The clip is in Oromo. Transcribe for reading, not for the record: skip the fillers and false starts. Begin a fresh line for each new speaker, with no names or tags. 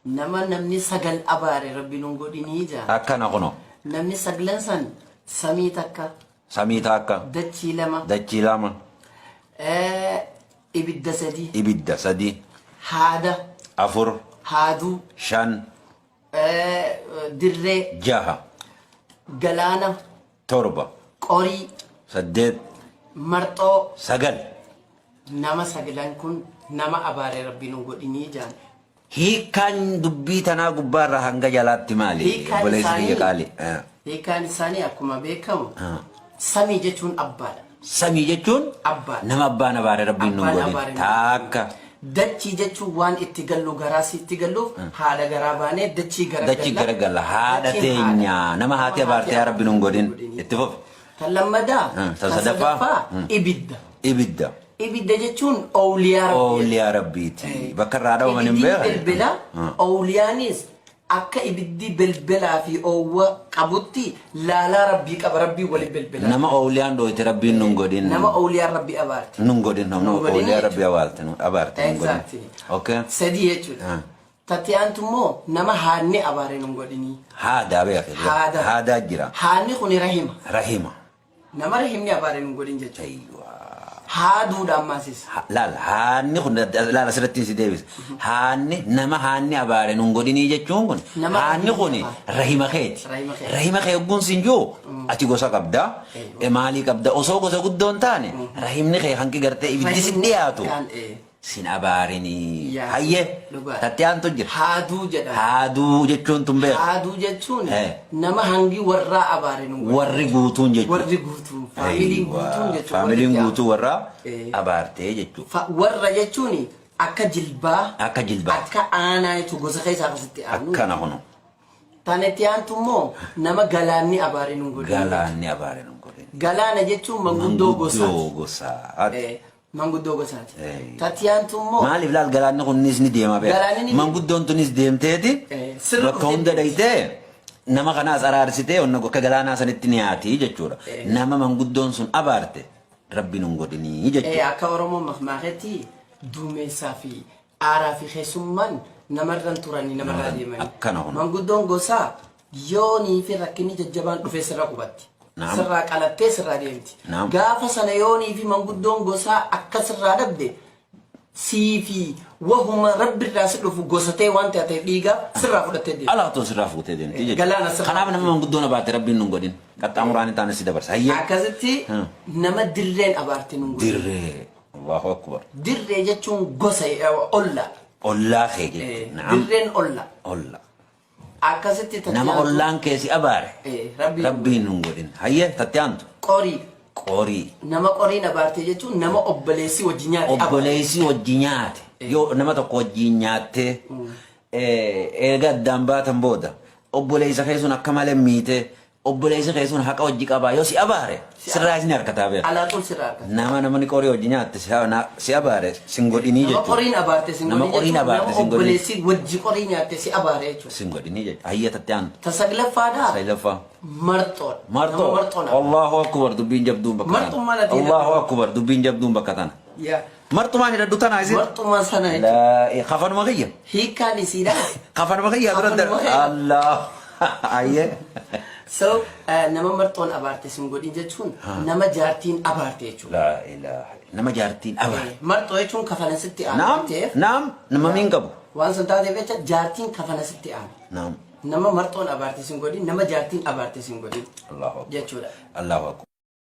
Nama namni sagal abaare Rabbi nun godhinii jaa.
Akkana kuno.
Namni saglan san samii takka,
Samii taakka.
dachii lama,
Dachii lama.
Ibidda sadi,
Ibidda sadi.
Haada,
Afur.
Haaduu,
Shan.
Dirree,
Jaha.
Galaana,
Torba.
Qorii,
Saddeet.
Marxoo,
Sagal.
Nama saglan kun nama abaare Rabbi nun godhinii jaan.
Hiikkaan dubbii tanaa gubbaarraa hanga jalaatti maali?
Hiikkaan
Obboleessi kiyya
isaanii
qaali. Eh.
Hiikkaan isaanii akkuma beekamu
Ah.
samii jechuun abbaadha.
Samii jechuun
Abbaadha.
nama abbaan abaare Rabbiin nun
Abbaan
godhin.
abaare nun
Taakka.
Dachii jechuun waan itti gallu garaa itti galluuf haadha garaa baanee dachii gara
Dachii
galla.
gara galla. Haadha
Dachiin
teenya.
haadha.
Nama haati abaarte yaa Rabbi nun godhin. Itti fufi.
Tan lammadaa,
Tan
tan
sadaffaa?
sadaffaa ibidda.
Ibidda.
Ibidda jechuun owliyaa Rabbii.
Oowliyaa Rabbiiti. Bakka irraa dhawaman hin
Ibiddi
beekan.
belbela, owliyaanis akka ibiddi belbelaa fi oowwa qabutti laalaa Rabbii qaba, Rabbii wali belbela.
Nama owliyaan dhooyte Rabbiin nun godhin.
Nama owliyaan Rabbii abaarte.
Nun godhin. Nama
Nun godhin
owliyaa Rabbii
jechuudha.
abaarte nun abaarte nun godhin.
Exactly.
Okay.
Sadii jechuudha. Tatti aantu immoo nama haadni abaare nun godhinii.
Haadaa beeke.
Haada.
Haadaa jira.
Haadni kuni rahima.
Rahima.
Nama rahimni abaare nun godhin jechuudha.
Aywa.
Haaduudha ammaasis.
Laal haanni kun laal asirratti si deebisa. Haanni nama haanni abaare nun godhinii jechuun kun
Nama
haanni
rahimni
kun
abaare.
rahima keeti.
Rahima keeti.
Rahima kee hogguun siin jiru ati gosa qabda. Maalii qabda osoo gosa guddoo hin taane rahimni kee hanqi gartee ibiddi si
Rahimni
dhiyaatu.
kaan ee.
Sin abaarinii.
Yaa,
Hayyee.
dhugaadha.
Tatti aantu jira.
Haaduu jedhama.
Haaduu jechuun tun beeku.
Haaduu jechuun
Eh.
nama hangi warraa abaare nu godhe.
Warri guutuun jechuudha.
Warri guutuun. Faamiliin
Aywa.
guutuun jechuudha.
Faamiliin
Walitti
guutuu warraa
Eh.
abaartee jechuudha.
Warra jechuun akka jilbaa.
Akka jilbaati.
Akka aanaa jechuun gosa keessaa akkasitti aanu.
Akkana kunu.
Tan itti aantu immoo nama galaanni abaare nu godhe.
Galaanni abaare nu godhe.
Galaana jechuun manguddoo gosaati.
Manguddoo gosaati.
Eh, Manguddoo gosaati.
Eh.
Tatti aantu immoo
Maaliif laal galaanni kunis ni deema beeka.
Galaanni ni deema.
Manguddoon tunis deemteeti
Eh, sirra
bakka
dhuftee
hunda
deemti.
dhayitee nama kanaas araarsitee onna akka galaanaa sanitti ni haati jechuudha.
Eh.
Nama manguddoon sun abaarte rabbi nun godhinii
eh,
jechuudha.
akka Oromoo makmaaketti duumessaa fi aaraa fi keessummaan namarran turanii namarraa deemanii.
Akkana kun.
Manguddoon gosaa yoonii fi rakkinni jajjabaan dhufee sirra qubatti.
Naam.
Sirraa qalattee sirraa deemti.
Naam.
Gaafa sana yoonii fi manguddoon gosaa akka sirraa dhabde sii fi wahuma rabbirraa si dhufu gosatee waan taateef dhiigaa sirraa fudhattee deemti.
Alaatoo sirraa fuutee deemti jechuudha.
Galaana sirraa
Kanaaf nama manguddoon abaarte rabbiin nun godhin. Qaxxaamuraan hin taane si dabarsa. Hayyee.
Akkasitti nama dirreen abaarte nun godhin.
Dirree. Allahu akbar.
Dirree jechuun gosa olla.
Ollaa kee jechuudha. Naam.
Dirreen olla.
Olla.
Akkasitti tatti
Nama
aantu-
ollaan kee si abaare.
Rabbiin
Rabbiin nun godhin. Hayyee tatti aantu.
Qorii.
Qorii.
Nama qoriin abaarte jechuun nama obboleessi wajji nyaate abaarte.
Obboleessi wajji nyaate. Yoo nama tokko wajjiin nyaattee eega addaan baatan booda obboleessa kee sun akka malee miitee Obboleessi kee sun haqa hojii qabaa yoo si abaare sirraa isin harkataa beeka.
Alaa xul sirraa harkata.
Nama namni qorii hojii nyaatte si abaare sin godhinii
Nama
jechuudha.
qoriin abaarte sin
Nama
godhin
qoriin
jechuun
abaarte
nama
sin godhin.
obboleessi wajji qorii nyaatte si abaare jechuudha.
Sin godhinii jechuudha. Hayya tatti aantu.
Ta saglaffaadhaa
Saglaffaa.
marxoodha. Nama
Marxoo.
marxoon abaare.
Allahu akbar dubbiin jabduun bakka tana.
Marxummaan ati
Allahu
hidhadhu.
akbar dubbiin jabduun bakka tana.
Yaa.
Marxumaan hidhadhu tana isin.
Marxumaa sana jechuudha.
Laa kafanuma kiyya.
Hiikkaan isiidha.
Kafanuma kiyya dura
Kafanuma kiyya.
Allah. Ayyee.
So nama marxoon abaarte sin godhin jechuun nama jaartiin abaarte jechuudha.
Laa ilaaha. Nama jaartiin abaarte.
Marxoo jechuun kafana sitti aanu
Naam
waan ta'eef
naam nama miin qabu.
waan sun taateef jecha jaartiin kafana sitti aanu.
Naam.
Nama marxoon abaarte sin godhin nama jaartiin abaarte sin godhin
Allahu akbar.
jechuudha.
Allahu akbar.